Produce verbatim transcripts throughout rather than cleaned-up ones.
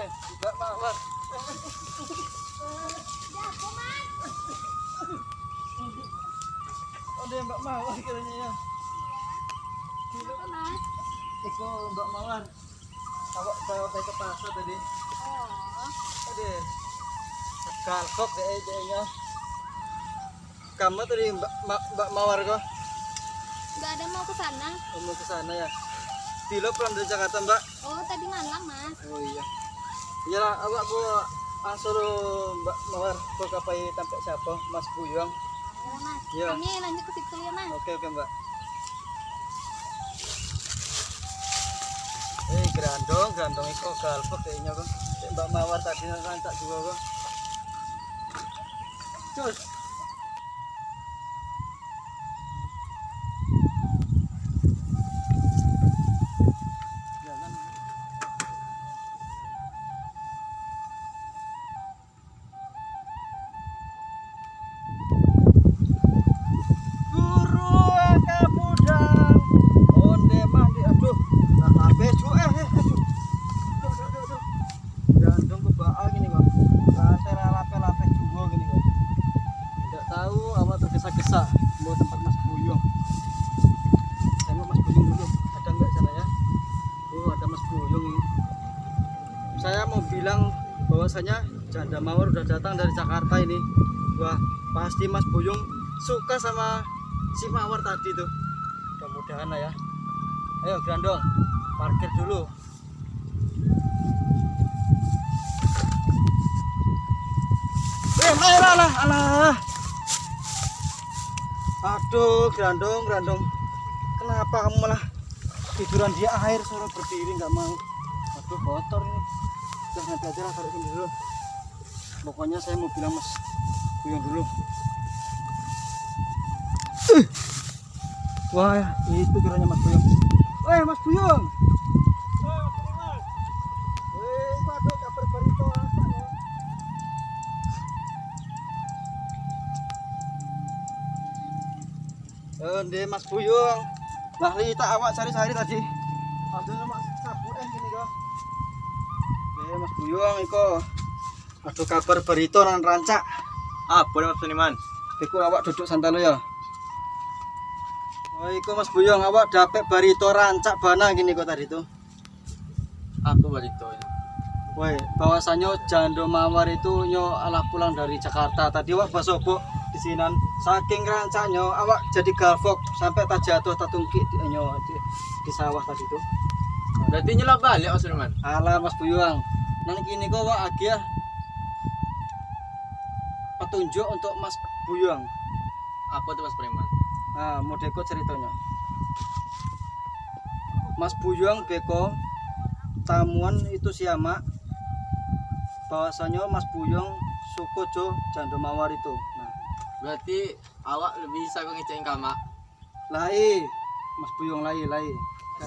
Mbak Mawar. Ada Mbak Mawar kiranya ya. Apa, Mas? Iko Mbak Mawar. Awak bawa pai ka pasar tadi. Oh. Aduh. Galbok deh, deh, ya. Kamu tadi Mbak, Ma-, Mbak Mawar ko? Nggak ada, mau ke sana. Oh, mau ke sana ya. Bilo pulang dari Jakarta, Mbak? Oh, tadi malam, Mas. Oh iya. Iyalah, awak ko, ah, suruh Mbak Mawar ko ka pai tampek siapa? Mas Buyuang. Iya, Mas. Iya. Kami lanjut ke situ ya, Mas. Oke, oke, Mbak. Eh, gerandong, gerandong iko galbok kayaknya ko. Cek Mbak Mawar tadi rancak juga ko. Cus. Jalan. Buruang ka mudang, onde mandi, aduh, lah lapeh cu-, eh, eh, aduh. Aduh, aduh, aduh, aduh. Gantung bebaa gini, Bang. Rasai lah lapeh-lapeh juo gini, Bang. Ndak tahu awak tergesa-gesa mau tempat Mas Buyuang. Tengok Mas Buyuang dulu, ada nggak sana ya? Oh, ada Mas Buyuang ini. Saya mau bilang bahwasanya Janda Mawar udah datang dari Jakarta ini. Wah, pasti Mas Buyung suka sama si Mawar tadi tuh. Mudah-mudahan lah ya. Ayo, Grandong, parkir dulu. Eh, alah, alah, alah. Aduh, Grandong, Grandong. Kenapa kamu malah tiduran di air, suruh berdiri nggak mau? Aduh, kotor ini. Udah, nanti aja lah, taruh sini dulu. Pokoknya saya mau bilang Mas Buyung dulu. Eh. Wah, itu kiranya Mas Buyung. Eh, Mas Buyung. Eh, itu ada kabar barito apa ya? Eh, ndeh Mas Buyung. Lah, litak awak cari-cari tadi. Aduh, Mas, sabukan gini kok. Eh, Mas Buyung, iko. Ado kabar barito nan rancak. Apo dek Mas Suniman? Iko awak duduk santai lo yo. Oh, iko Mas Buyung, awak dapek barito rancak bana gini kok tadi tu. Apo baritonyo? Woi, bahwasanyo Jando Mawar itu nyo alah pulang dari Jakarta. Tadi awak basobok di sinan. Saking rancaknyo, awak jadi galbok sampai tajatuah tatungkik di, nyo di, di sawah tadi tu. Berarti nyo lah baliak, Mas Suniman? Alah, Mas Buyung. Nan kini ko awak agiah patunjuk untuk Mas Buyung. Apo tu, Mas Preman? Ah, modeko ceritonyo. Mas Buyung beko tamuan itu si Amak, bahwasanyo Mas Buyung suko jo Jando Mawar itu. Nah. Berarti awak lebih bisa ngecek ka Amak? Lai, Mas Buyung, lai, lai.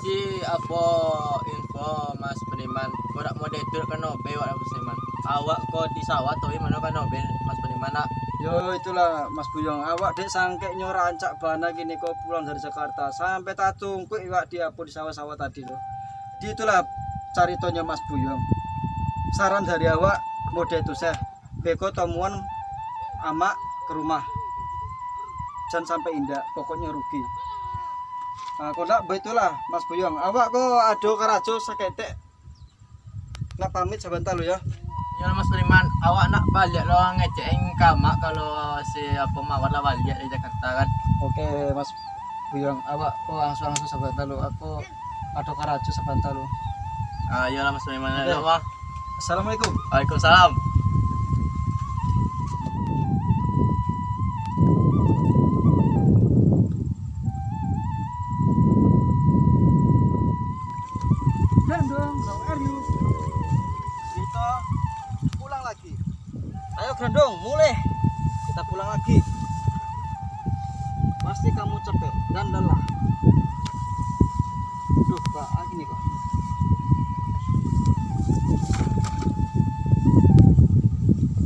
Si apo info Mas Preman? Kok dak model tu kan Nobel wak Mas Preman? Awak ko di sawah tu, mano kan Nobel Mas Preman nak? Yo, itulah Mas Buyung, awak dek sangkeknyo rancak bana gini ko pulang dari Jakarta, sampai tatungkuik iwak di apo di sawah-sawah tadi tu. Di itulah caritonyo Mas Buyung. Saran dari awak model tu seh. Beko tamuan Amak ke rumah. Jan sampai indak, pokoknyo rugi. Nah, kok ndak, baitulah, Mas Buyung. Awak ko ado karajo saketek. Nak pamit sabanta lu, yo. Yo, Mas Preman, awak nak baliak lo ngecek ka Amak kalau si apo Mawar lah baliak dari Jakarta, kan? Oke, Mas Buyung, awak ko langsung-langsung sabanta lu. Aku ado karajo sabanta lu. Ah, iyolah, Mas Preman. Oke. Assalamualaikum. Waalaikumsalam. Dandong, how are you? Kita pulang lagi. Ayo, Grandong, mulai. Kita pulang lagi. Pasti kamu capek dan lelah. Duh, Pak, lagi nih, Pak.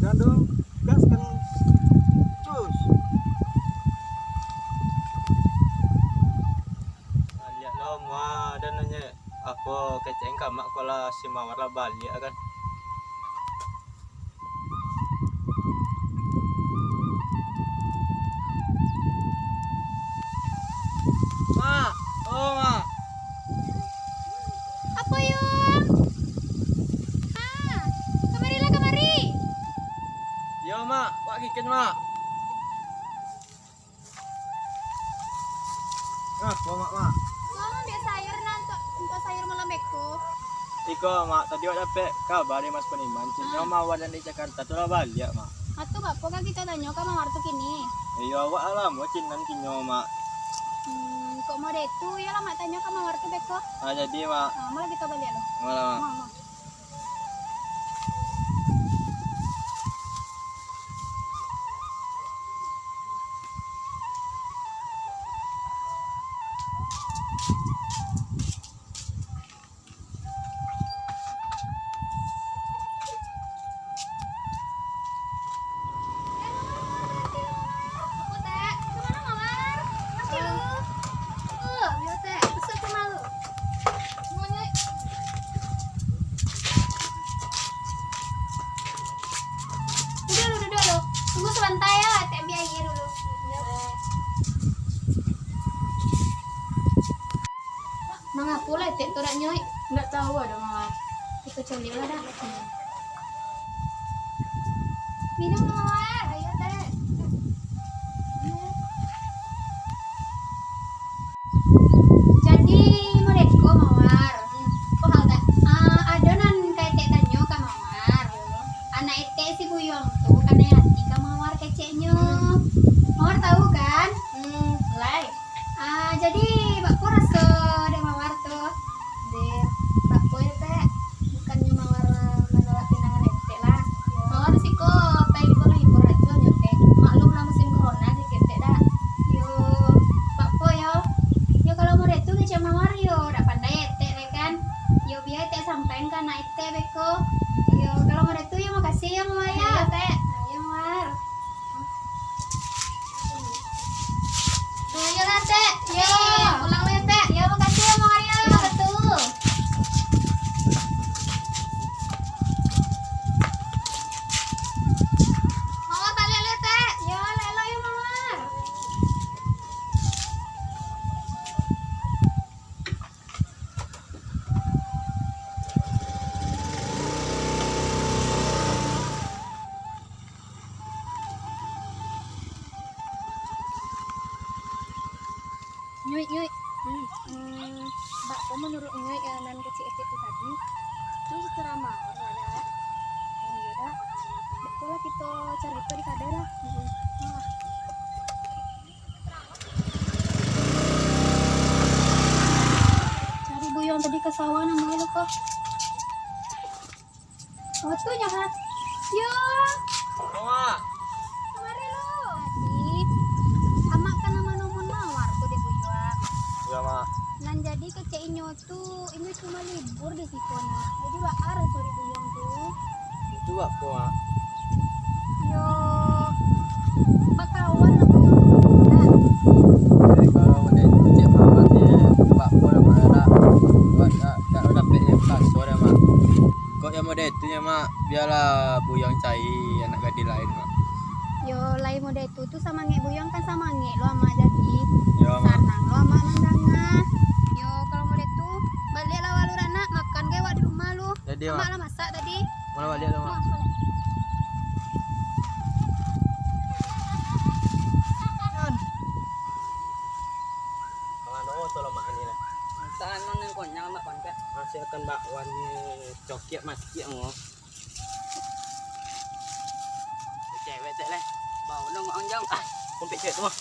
Grandong, gaskan. Cus. Baliak lo, mua, dan nanya. Apo kecek ka Amak ko lah si Mawar lah baliak kan? Mak, kikin, Mak. Nah, Mak, Mak. Mak, ambiak sayur nah, untuak, untuak sayur malam beko. Iko, Mak, tadi awak dapek kaba dari Mas Paniman, cinyo Mawar nan di Jakarta tu lah baliak, Mak. Atu, baa kok kito tanyo ka Mawar tu kini? Iyo, awak lah lamo cinan kinyo, Mak. Hmm, kok model tu, iyolah, Mak, tanyo ka Mawar tu beko. Ah, jadi, Mak. Ah, malah kito baliak lo. Malah, Mak. Mak, Mak. Duduak lu, duduak lu. Tunggu sabanta yo, Etek ambiak aia dulu. Mangapo lah Etek tu dak nyoik? Ndak tahu ado, Mawar. Kito caliak lah dah. Minum, Mawar. Ayo, Tek. Jadi, model ko, Mawar. Ko hal dak? Ah, ado nan ka Etek tanyo ka Mawar. Anak Etek si Buyuang tu kanai ati ka Mawar keceknyo. Mawar tahu kan? Hmm, lai. Ah, jadi, baa kok raso dek Mawar tu? Dek, baa kok yo, Tek? Bukannyo Mawar manolak pinangan Etek lah. Mawar siko pai libur-libur ajo nyo, Tek. Maklum lah musim corona di Etek dak. Yo, baa kok yo? Yo, kalau model tu kecek Mawar yo, dak pandai Etek lai kan. Yo, bia Etek sampaian ka anak Etek beko. Yo, kalau model tu yo makasih yo, Mawar yo. Iyo, Tek. Ayo, Mawar. Nah, iyolah, Tek. Yo, pulang lah, Tek. Yo, makasih yo, Mawar yo. Yo, betul. Mawar baliak lah, Tek. Yo, elok-elok yo, Mawar. Nyoik, Nyoik. Hmm. Hmm, baa kok menurut Nyoik, eh, nan kecek Etek tu tadi? Tu secara Mawar lah, dak? Oh, iyo dak. Beko lah kito carito di kadai lah. Hmm. Ah. Cari Buyuang tadi ka sawah, namo lu ko. Oh, tu nyo, ha. Yo. Mak. Kamari lu. Tadi, Amak kan namo-namo Mawar tu dek Buyuang. Iyo, Mak. Nan jadi kecek inyo tu, inyo cuma libur di siko, Nak. Jadi, baa raso dek Buyuang tu? Itu baa kok, Mak? Yo, bakawan lah Buyuang tu, Nak. Jadi, kalau model tu, cek Mawar ni, baa kok lah, Mak, dak, dak, dak dapek yang kaso dah, Mak. Kok yang model tu nyo, Mak, bialah Buyuang cari anak gadih lain, Mak. Yo, lai model tu, tu samangek Buyuang kan samangek lo Amak jadi. Yo, Mak. Sanang lo Amak mandanga. Yo, kalau model tu, baliak lah awak lu, Nak, makan gai awak di rumah lu. Jadi, Amak Mak. Lah masak tadi. Malah baliak lo, Mak. Mak, baliak. Kamano tu lo Mak ni lah? Entah, emang nan konyang Mak pantek. Masih akan bakwan ni cokiak masiak ngo. Cewek tek leh. Bau dong ang jang. Ah, kumpik cewek tu mah.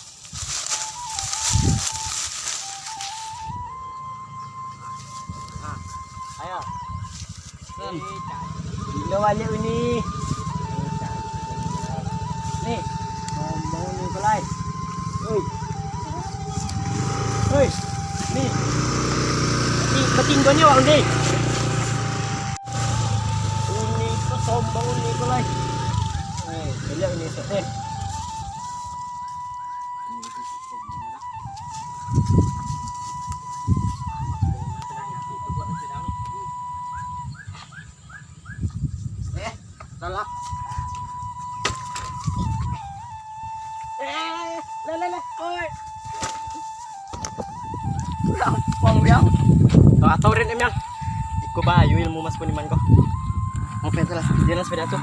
Ah, ayo. Kan. Gilo baliak ni. Ni, ngomong ni, Kolai. Oi. Oi, ni. Ni, batinggo ni awak ni. Uni ko sombong uni ko lai. Eh, caliak uni esok deh. Eh, salah. Eh, le, le, le, oi. Gampang, Biang. Kau tahu, Rin, Miang? Iko bayu ilmu Mas Puniman ko. Ngopet lah. Dia lah sepeda tu.